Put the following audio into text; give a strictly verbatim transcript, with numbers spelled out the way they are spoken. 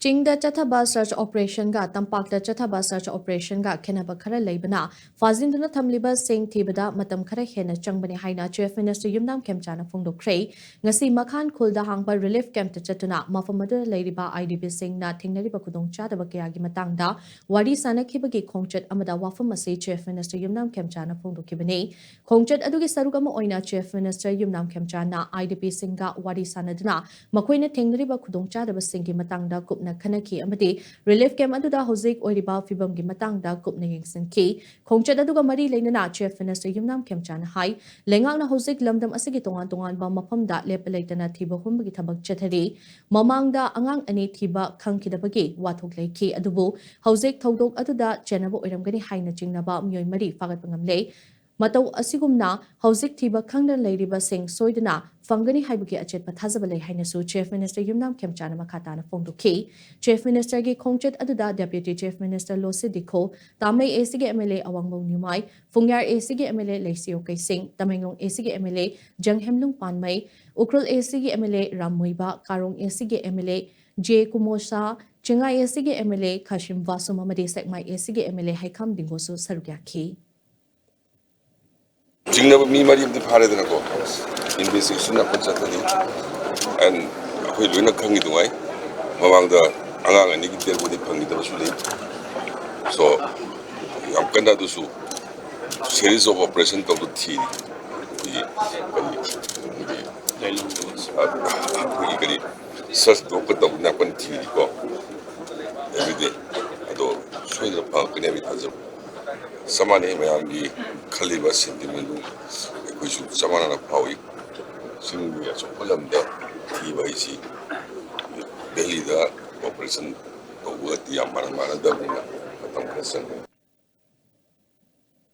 ꯆꯤꯡꯗ ꯆꯠꯊꯕ search operationꯒ ꯇꯝꯄꯥꯛꯇ ꯆꯠꯊꯕ search operationꯒ ꯈꯦꯠꯅꯕ ꯈꯔ ꯂꯩꯕꯅ, ꯐꯥꯖꯤꯟꯗꯨꯅ ꯊꯝꯂꯤꯕꯁꯤꯡ ꯊꯤꯕꯗ ꯃꯇꯝ ꯈꯔ ꯍꯦꯟꯅ ꯆꯪꯕꯅꯤ ꯍꯥꯏꯅ Chief Minister ꯌꯨꯝꯅꯥꯝ ꯈꯦꯝꯆꯥꯅ ꯐꯣꯡꯗꯣꯛꯈ꯭ꯔꯦ꯫ ꯉꯁꯤ ꯃꯈꯥꯟ ꯈꯨꯜꯗ ꯍꯥꯡꯕ relief campꯇ ꯆꯠꯇꯨꯅ ꯃꯐꯝ ꯑꯗꯨꯗ ꯂꯩꯔꯤꯕ IDPꯁꯤꯡꯅ ꯊꯦꯡꯅꯔꯤꯕ ꯈꯨꯗꯣꯡꯆꯥꯗꯕ ꯀꯌꯥꯒꯤ ꯃꯇꯥꯡꯗ ꯋꯥꯔꯤ ꯁꯥꯅꯈꯤꯕꯒꯤ ꯈꯣꯡꯆꯠ ꯑꯃꯗ ꯋꯥꯐꯝ ꯑꯁꯤ Chief Minister ꯌꯨꯝꯅꯥꯝ ꯈꯦꯝꯆꯥꯅ ꯐꯣꯡꯗꯣꯛꯈꯤꯕꯅꯤ꯫ ꯈꯣꯡꯆꯠ ꯑꯗꯨꯒꯤ ꯁꯔꯨꯛ ꯑꯃ ꯑꯣꯏꯅ Chief Minister ꯌꯨꯝꯅꯥꯝ ꯈꯦꯝꯆꯥꯅ IDPꯁꯤꯡꯒ ꯋꯥꯔꯤ ꯁꯥꯅꯗꯨꯅ ꯃꯈꯣꯏꯅ ꯊꯦꯡꯅꯔꯤꯕ ꯈꯨꯗꯣꯡꯆꯥꯗꯕꯁꯤꯡꯒꯤ ꯃꯇꯥꯡꯗ ꯀꯨꯞꯅ ꯈꯟꯅꯈꯤ ꯑꯃꯗꯤ relief camp ꯑꯗꯨꯗ ꯍꯧꯖꯤꯛ ꯑꯣꯏꯔꯤꯕ ꯐꯤꯕꯝꯒꯤ ꯃꯇꯥꯡꯗ ꯀꯨꯞꯅ ꯌꯦꯡꯁꯤꯟꯈꯤ꯫ ꯈꯣꯡꯆꯠ ꯑꯗꯨꯒ ꯃꯔꯤ ꯂꯩꯅꯅ Chief Minister ꯌꯨꯝꯅꯥꯝ ꯈꯦꯝꯆꯥꯅ ꯍꯥꯏ, ꯂꯩꯉꯥꯛꯅ ꯍꯧꯖꯤꯛ ꯂꯝꯗꯝ ꯑꯁꯤꯒꯤ ꯇꯣꯉꯥꯟ ꯇꯣꯉꯥꯟꯕ ꯃꯐꯝꯗ ꯂꯦꯞꯄ ꯂꯩꯇꯅ ꯊꯤꯕ ꯍꯨꯝꯕꯒꯤ ꯊꯕꯛ ꯆꯠꯊꯔꯤ꯫ ꯃꯃꯥꯡꯗ ꯑꯉꯥꯡ ꯑꯅꯤ ꯊꯤꯕ ꯈꯪꯈꯤꯗꯕꯒꯤ ꯋꯥꯊꯣꯛ ꯂꯩꯈꯤ, ꯑꯗꯨꯕꯨ ꯍꯧꯖꯤꯛ ꯊꯧꯗꯣꯛ ꯑꯗꯨꯗ ꯆꯦꯟꯅꯕ ꯑꯣꯏꯔꯝꯒꯅꯤ ꯍꯥꯏꯅ ꯆꯤꯡꯅꯕ ꯃꯤꯑꯣꯏ ꯃꯔꯤ ꯐꯥꯒꯠꯄ ꯉꯝꯂꯦ꯫ ꯃꯇꯧ ꯑꯁꯤꯒꯨꯝꯅ ꯍꯧꯖꯤꯛ ꯊꯤꯕ ꯈꯪꯗꯅ ꯂꯩꯔꯤꯕꯁꯤꯡ ꯁꯣꯏꯗꯅ ꯐꯪꯒꯅꯤ ꯍꯥꯏꯕꯒꯤ ꯑꯆꯦꯠꯄ ꯊꯥꯖꯕ ꯂꯩ ꯍꯥꯏꯅꯁꯨ Chief Minister ꯌꯨꯝꯅꯥꯝ ꯈꯦꯝꯆꯥꯅ ꯃꯈꯥ ꯇꯥꯅ ꯐꯣꯡꯗꯣꯛꯈꯤ꯫ Chief Ministerꯒꯤ ꯈꯣꯡꯆꯠ ꯑꯗꯨꯗ Deputy Chief Minister Losii Dikho, Tamei ACꯒꯤ MLA ꯑꯋꯥꯡꯕꯧ ꯅ꯭ꯌꯨꯃꯥꯏ, ꯐꯨꯡꯌꯥꯔ ACꯒꯤ MLA ꯂꯩꯁꯤꯌꯣ ꯀꯩꯁꯤꯡ, ꯇꯃꯦꯡꯂꯣꯡ ACꯒꯤ MLA ꯖꯪꯍꯦꯝꯂꯨꯡ ꯄꯥꯟꯃꯩ, ꯎꯈ꯭ꯔꯨꯜ ACꯒꯤ MLA ꯔꯥꯝ ꯃꯨꯏꯕ, ꯀꯥꯔꯣꯡ ACꯒꯤ MLA ꯖꯦ ꯀꯨꯃꯣꯁꯥ, ꯆꯤꯡꯉꯥꯏ ACꯒꯤ MLA ꯈꯥꯁꯤꯝ ꯋꯥꯁꯨꯝ ꯑꯃꯗꯤ ꯁꯦꯛꯃꯥꯏ ACꯒꯤ MLA ꯍꯩꯈꯥꯝ ꯗꯤꯡꯒꯣꯁꯨ ꯁꯔꯨꯛ ꯌꯥꯈꯤ꯫ ꯆꯤꯡꯅꯕ ꯃꯤ ꯃꯔꯤ ꯑꯃꯗꯤ ꯐꯥꯔꯦꯗꯅꯀꯣ, investigation ꯑꯃ ꯆꯠꯊꯔꯤ꯫ And ꯑꯩꯈꯣꯏ ꯂꯣꯏꯅ ꯈꯪꯉꯤꯗꯨꯉꯥꯏ, ꯃꯃꯥꯡꯗ ꯑꯉꯥꯡ ꯑꯅꯤꯒꯤ dead body ꯐꯪꯈꯤꯗꯕꯁꯨ ꯂꯩ꯫ So, ꯌꯥꯝ ꯀꯟꯅ ꯑꯗꯨꯁꯨ series of operation ꯇꯧꯗꯨꯅ ꯊꯤꯔꯤ꯫ ꯑꯩꯈꯣꯏꯒꯤ, ꯀꯔꯤ, ꯑꯩꯈꯣꯏꯒꯤ, ꯑꯩꯈꯣꯏꯒꯤ ꯀꯔꯤ, search ꯇꯧꯕ ꯇꯧꯕꯅ ꯌꯥꯝ ꯀꯟꯅ ꯊꯤꯔꯤꯀꯣ꯫ Everyday꯫ ꯑꯗꯣ ꯁꯣꯏꯗꯅ ꯐꯪꯉꯛꯀꯅꯤ ꯍꯥꯏꯕꯒꯤ ꯊꯥꯖꯕ꯫ ꯆꯞ ꯃꯥꯟꯅꯩ, ꯃꯌꯥꯝꯒꯤ ꯈꯜꯂꯤꯕ sentiment ꯑꯗꯨ ꯑꯩꯈꯣꯏꯁꯨ ꯆꯞ ꯃꯥꯟꯅꯅ ꯐꯥꯎꯏ꯫ ꯆꯤꯡꯒꯤ ꯑꯆꯧꯕ ꯂꯝꯗ ꯊꯤꯕ ꯍꯥꯏꯁꯤ valleyꯗ operation ꯇꯧꯕꯒꯗꯤ ꯌꯥꯝ ꯃꯥꯟꯅ ꯃꯥꯟꯅꯗꯕꯅꯤꯅ ꯃꯇꯝ ꯈꯔ ꯆꯪꯒꯅꯤ꯫